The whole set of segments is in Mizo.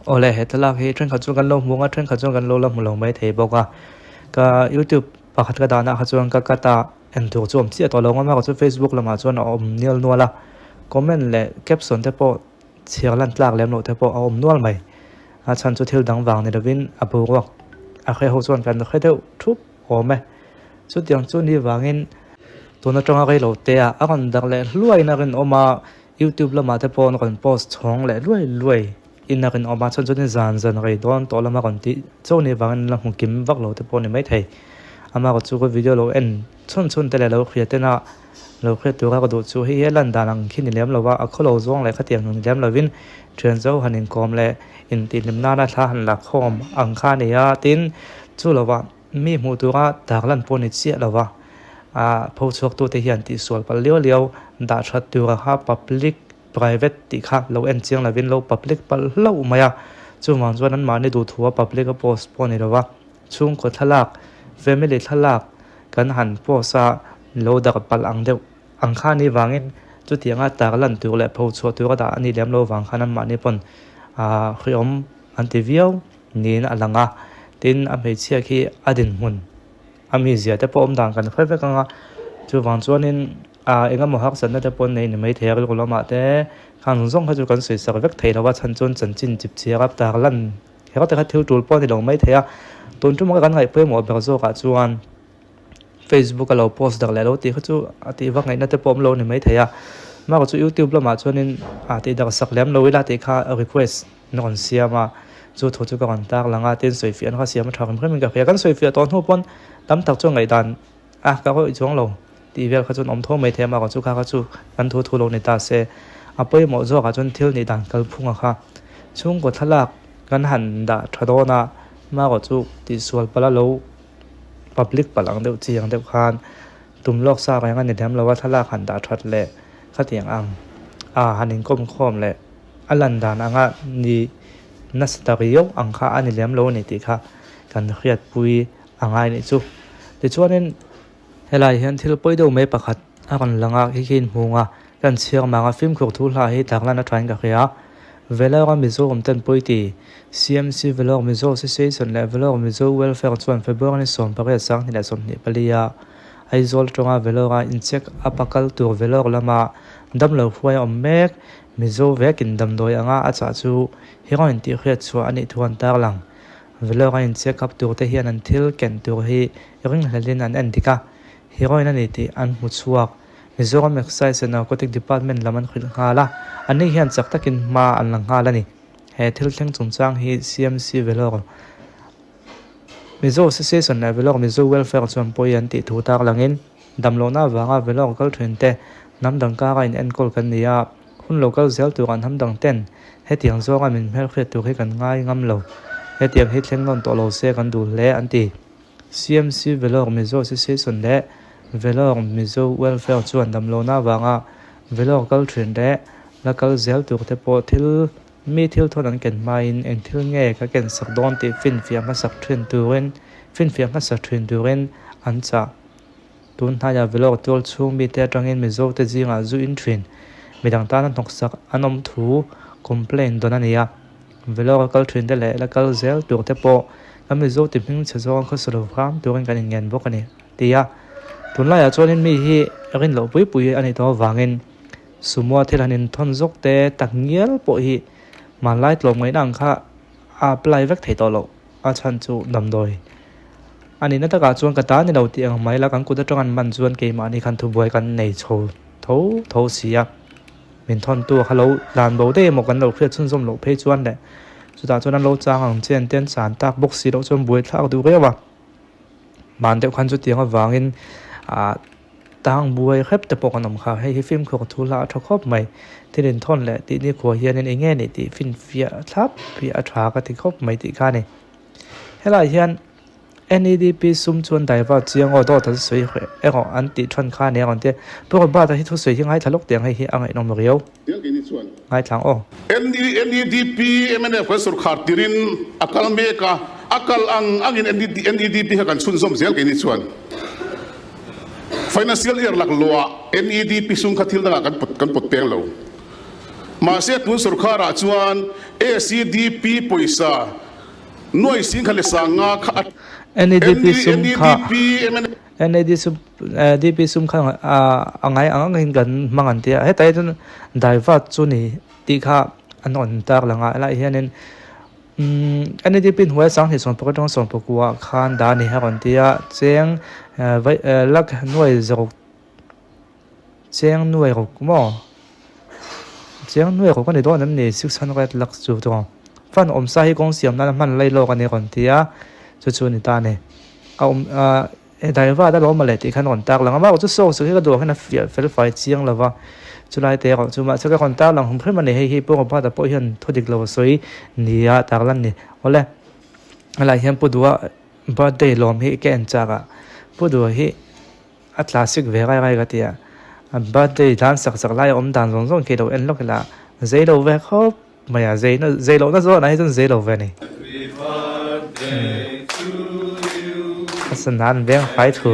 Awle he thlalak hi thenkhat chuan kan lo hmu ang a thenkhat chuan kan lo la hmu lo mai thei bawk a ka youtube pakhat ka dahna kha chuan ka cut a en tur chu a awm chiah tawh lo ang a chu facebook lamah chuan a awm nial nual a comment leh caption te pawh chhiar lan tlak lem loh te pawh a awm nual mai a chhan chu thil dang vang ni lovin a boruak a hre ho chuan kan hre deuh thup awm e chutiang chu ni vangin tun atanga reilo te ah a rawn darh leh hluaiin a rinawm a. Youtube lamah te pawh rawn post chhawng leh luai luai in a rinawm a, chuan chuan zan zan rei dawn tawh lama rawn tih chauh ni vangin la hmu kim vak lo te pawh a ni maithei. Amaherawh chu ka video lo en chhun chhun te leh lo hria tena lo hriat tura ka duh chu hei hi a lan dan ang khi ni lem lo va, a khawlo zawng leh khatiang ni lem lovin thian zo han inkawm leh intihhlim nana thla han la khawm ang kha a ni a, tin chu lovah Mi hmuh tura tar lan pawh ni chiah lo va, a pho chhuaktute hian tihsual palh liau liau dah that tura kha public private tih kha lo en chiang lovin lo public palh hlauh mai a. Chuvang chuan anmahni duhthua public a post pawh ni lo va, chhungkaw thlalak, family thlalak kan han post a lo darh palh ang deuh ang kha ni vangin chutianga tar lan tur leh pho chhuah tura dah a nih lem lo vang khan anmahni pawn hriawm an ti viau. Niin a lang a, tin a hmeichhia khi a dinhmun a mizia te pawh awm dan kan hre vek ang a, chuvang chuanin ah eng emaw harsatna te pawh an nei ni maithei a rilru lamah te khang zawng zawng kha chu kan sawi sak vek thei lo a chhan chuan chanchin chip chhiar a tar lan kher te kha thil tul pawh a ni lo maithei a, tun tumah kan ngaih pawimawh ber zawkah chuan Facebook a lo post dak leh lo tih kha chu a tih vak ngaihna te pawh awm lo a ni maithei a, amaherawhchu chu youtube lamah chuanin ah tih dak sak lem lo ila tih kha request. Na rawn siam a, chu thu chu ka rawn tar lang a, tin sawifiah na kha siam a tha hrim hrim in ka hria, kan sawifiah tawh hnu pawn tam tak chuan ngaihdan a ka rawih chuang lo tih vel kha chuan awm tho mai thei a, amaherawhchu chu kha kha chu kan thu thu lo ni ta se, a pawimawh zawkah chuan thil nih dan kalphunga kha chhungkaw thlalak kan han dah tha dawn a, amaherawhchu tihsual palh a lo public palh ang deuh chi ang deuh khan tum lawk sa reng a ni lem lo a, thlalak han dah that leh khatiang ang a han inkawm khawm leh. A lan dan anga ni nasa ta riau ang kha a ni lem lo a ni tih kha kan hriatpui a ngai nih chu. Tichuanin helai hian thil pawi deuh mai pakhat a rawn lang a, khi khi inhmung a, kan chhiar mang a, fimkhur thu hla hi tarlan a thain ka hria. Vellore Mizo awmten pawi ti, CMC Vellore Mizo Association leh Vellore Mizo Welfare chuan February ni 18, 24 a Aizawl atanga Vellore a incheck up a kal tur Vellore lama damlo hruai a awm mek. Mizo vekin damdawi anga a chah chu heroin tih hriat chhuah a nih thu an tarlang. Vlog a in check up tur te hian an thil ken tur hi ringhlelin an en dik a, heroin a ni tih an hmu chhuak. Mizoram Excise and Narcotic Department lam an hrilh nghal a, anni hian chak takin hma an la nghal a ni. He thil thleng chungchang hi CMC Vellore, Mizo Association leh Vellore Mizo Welfare chuan pawi an tih thu tarlangin, Damlohna avanga Vellore kal thin te hnam dang kara in enkawl kan ni a, hun lo kal zel turah hnam dang ten hetiang zawnga min hmelhriat tur hi kan ngai ngam lo. Hetiang hi thleng nawn tawh lo se kan duh hle an ti. CMC Vellore Mizo Association leh Vellore Mizo Welfare chuan damlohna avanga Vellore kal thin leh la kal zel tur te pawh thil mi thil thawn an ken hmain eng thil nge ka ken sak dawn tih finfiah hmasak thin turin finfiah hmasak thin turin an chah. Tun hnaiah Vellore tual chhung mite atangin Mizo te zingah zu in thin. Midang tana hnawksak an awm thu complaint dawn a ni a. Vellore a kal thin te leh la kal zel tur te pawh kan Mizo ti hming chhe zawng khawsa lo hram turin kan inngen bawk a ni, a ti a. Tunlaiah chuanin mi hi rin loh pui pui a nih tawh avangin Sumo thil han inthawn zawk te tak ngial pawh hi hmanlai tlawm ngaihna ang kha a apply vek thei tawh loh a chhan chu damdawi a nihna takah chuan ka ta ni lo tih ang mai la kan kut atang an man chuan keimahni khan thubuai kan nei chho tho tho si a min thawntu kha lo dan bo daih emaw kan lo hriat chhunzawm loh phei chuan leh chutah chuan an lo chang ang che an te an chan tak bawk si loh chuan buai thlak duh riau a hman deuh khan chutiang avangin ah tang buai hrep te pawh kan awm kha hei hi fimkhur thu hla a tha khawp mai thil inthawn leh tih ni khua hianin eng nge nih tih finfiah thlap hi a tha ka ti khawp mai tih kha a ni helaiah hian N_E_D_P sum chuan divert chiang aw dawt an sawi erawh an tih than kha a ni a rawn ti a Pu Robert a hi thusawi hi ngaithla lawk teh ang hei hi a ngaihnawm riau ngaithla ang aw. NEDP mnf kan sorkar tirin a kal mek a, a kal ang angin NEDP kha kan chhunzawm zel keini chuan Financial year lak luah NEDP sum kha thil dangah kan pawt peng lo. Mahse tun sorkharah chuan ACDP pawisa nuai singkha leh sanga kha a NEDP sum kha NED sum DP sum kha a ngai ang angin kan hmang an ti a, hetah hi chuan divert chu ni tih kha an rawn tar lang a, helaiah hianin umm NEDP hnuaia sanghnih sawmpakhat atanga sawmpakua khan dah a ni a rawn ti a, cheng lakh nuai zaruk Chiang nuai ruk maw? Chiang nuai ruk a ni dawn em ni? 600 lakhs chu tawng. Fund awm sa hi kawng siam nana hman lai lawk a ni rawn ti a, chu chu a ni ta a ni. A awm ah he daivat a lo awm a leh tih khan rawn tar lang a, amaherawh chu source hi ka duh ang hian a fiah fel fai chiang lo va, chulai te erawh chu mahse ka rawn tar lang hum hrim a ni, hei hi Pu Robert-a pawh hian thu dik lo a sawi nia tar lan ni. Awle, helaiah hian Pu Duha birthday lawm hi ka en chak a, Pu Duha hi A classic ve rai rai ka ti a, a birthday dan sak sak lai a awm dan zawng zawng khi lo en lawk ila zei lo ve khawp mai a, zei na zei lohna zawnah hi chuan zei lo ve a ni. A sana an veng fai thu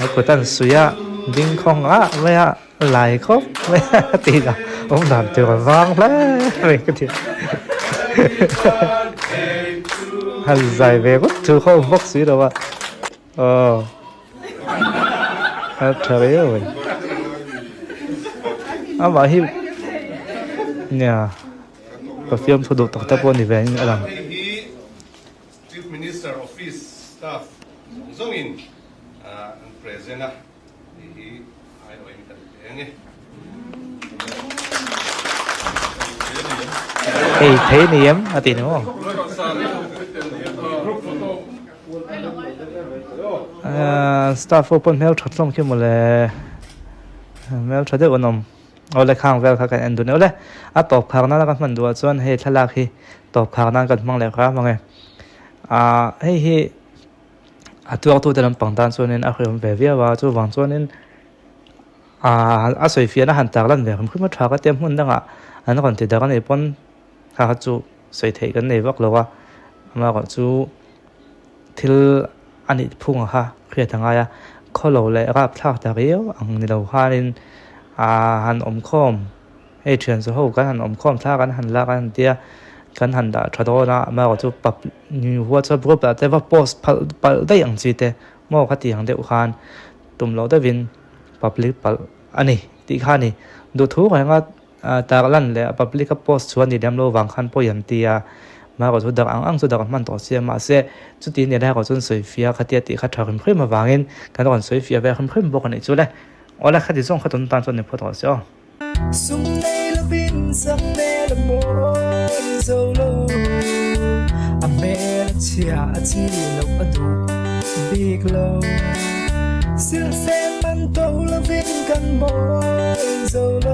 a kut an suih a, ding khawng ah mai a lai khawp mai a tih lah awm dan tur a vang hle mai ka ti a zai ve ngawt thu kha awm bawk si lo a. Aw a tha riau mai amah hi nia ka fiamthu duh tak tak pawh a ni ve in a lang. Chief Minister Office staff zawng zawngin an present a tih hi aiawhin kan pe ang e. Hei thei ni em a ti ni maw? Staff ho pawn hmel tha hlawm khi mawle hmel tha deuh an awm awle khang vel kha kan en dun awle a tawp khar nana ka hman duh ah chuan hei thlalak hi tawp khar nan kan hmang leh hram ang e ah hei hi a tuartu te lampang tan chuanin a hreawm ve viau a chuvang chuanin ah a sawi fiahna han tar lan ve hrim hrim a tha ka tia hmun dangah an rawn ti darh a nih pawn kha kha chu sawi theih kan nei vak lo a amaherawh chu thil a nih phung ang kha hriat a ngai a khawlo leh rapthlak ta riau ang ni lo khanin ah han awm khawm hei thian chu ho kan han awm khawm thla kan han lak a an tia kan han dah tha dawn a amaherawh chu pub whatsapp group ah te va post phalh palh daih ang chi te maw kha ti ang deuh khan tum loh deuhin public palh a ni tih kha a ni duhthu renga tar lan leh public a post chu a ni lem lo vang khan pawi an ti a amaherawh chu darh ang ang chu darh a hman tawh si a mahse chuti ni lai erawh chuan sawi fiah khatia tih kha tha hrim hrim avangin kan rawn sawi fiah ve hrim hrim bawk a nih chu le awle khati zawng kha tun tan chuan ni phawt rawh se aw. Sum nei lovin sak hmel a mawi zo lo, a hmel a chhia a chi loh a duh bik lo. Silhfen man to lovin kan mawi zo lo.